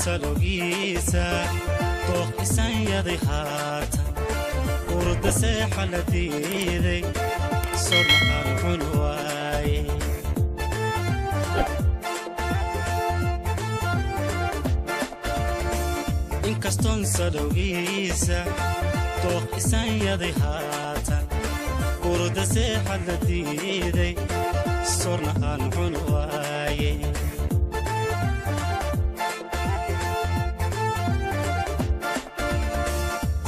Salowgiisa dooq isanyaday haatan urda seexa la diiday sornaaan cun waaye. Inkastoon salowgiisa dooq isanyaday haatan urda seexa la diiday sornahaan cun waaye.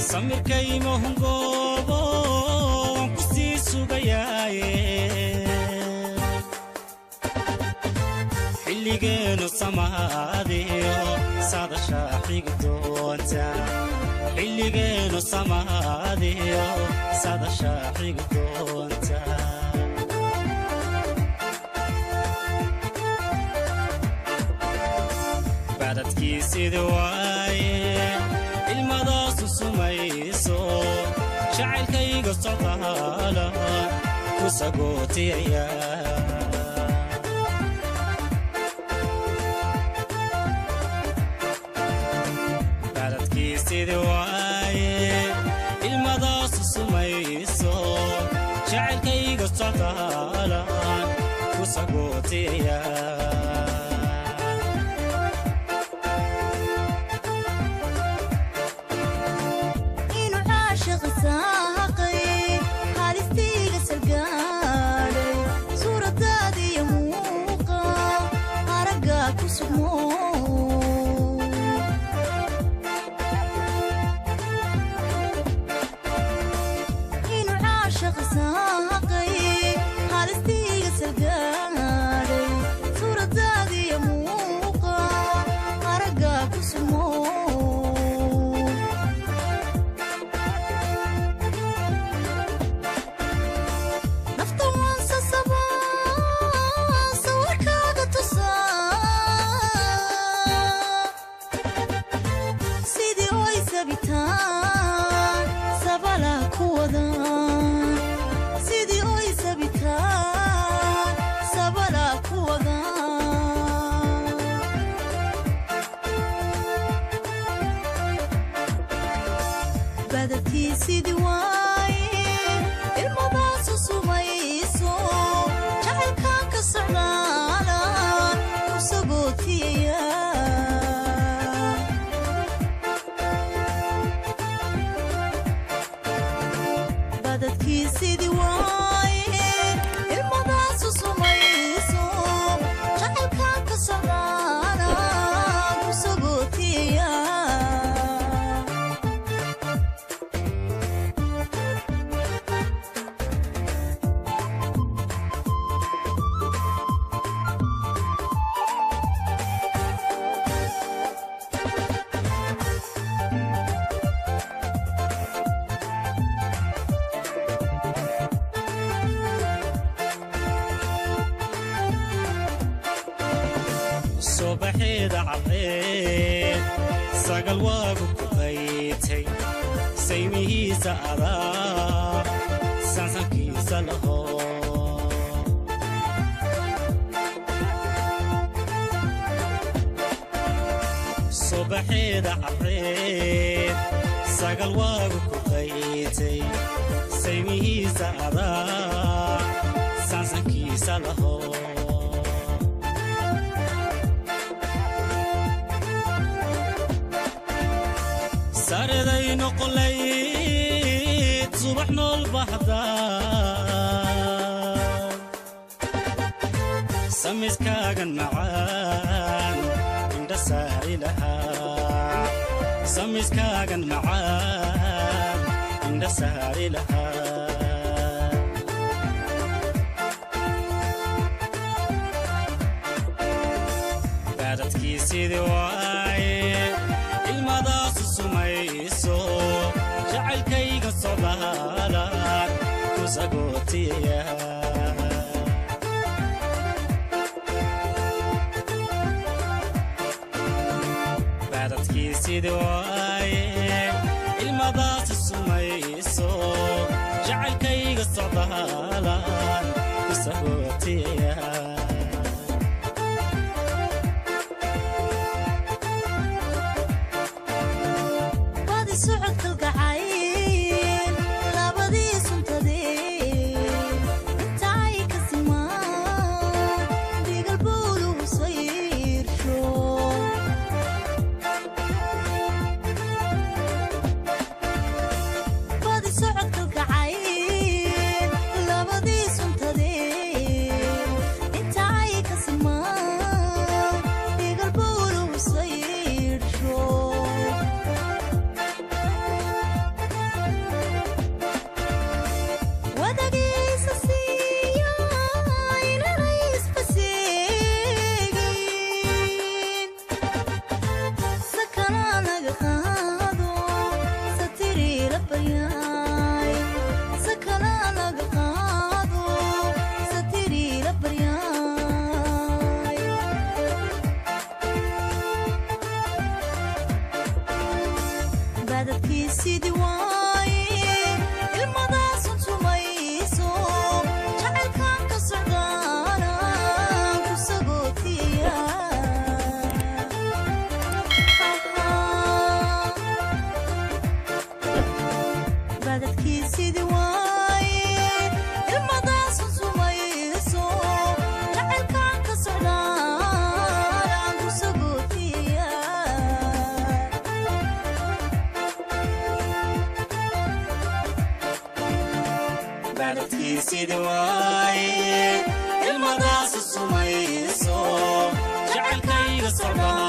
Samirkayma hungoobo waan ku sii sugayaaye xilligeenu samaadiyo sadashaa xigi doonta, xilligeenu samaadiyo sadashaa xigi doonta. Badadkiisidi waaye ilmadaasu sumayso jacaylkayga socdaala ku sagootiyaya. Baladkiisidi waaye ilmadaasu sumayso jacaylkayga socdaala ku sagootiyaya. Inuu caashiq saaqay haalistiiga salgaadhay suuradaada iyo muuqa araggaa ku sugmo. Inuu caashiq saaqay haalistiiga salgaadhay suuradaada iyo muuqa araggaa ku sugmo. Nafta waan sasabaa sawirkaaga tusaa sidii oy sabitaan sabalaa ku wadaan, sidii oy sabitaan sabalaa ku wadaan. Badadkiisidii waaye ilmadaasu sumayso jacaylkaan ka socdaala ku sagootiyaya. Badadkiisidii waaye ilmadaasu sumayso jacaylkaan ka socdaala ku sagootiyaya. Subaxeeda cadceed sagal waagu ku qaytay saymihiisa adaa saansankiisa laho. Subaxeeda cadceed sagal waagu ku qaytay saymihiisa adaa saansankiisa laho. Sareday noqolayd subax nool bahdaa samiskaagan macaan indha saari lahaa, samiskaagan macaan indha saari lahaa. Baadadkiisidii waaye ilmadaasu sumayso jacaylkayga socdaalaan ku sagootiya. Baadadkiisidii waaye ilmadaasu sumayso jacaylkayga socdaalaan ku sagootiya. Sanadkiisidi waaye, ilmadaas sumayso, jacaylkayga socdaala.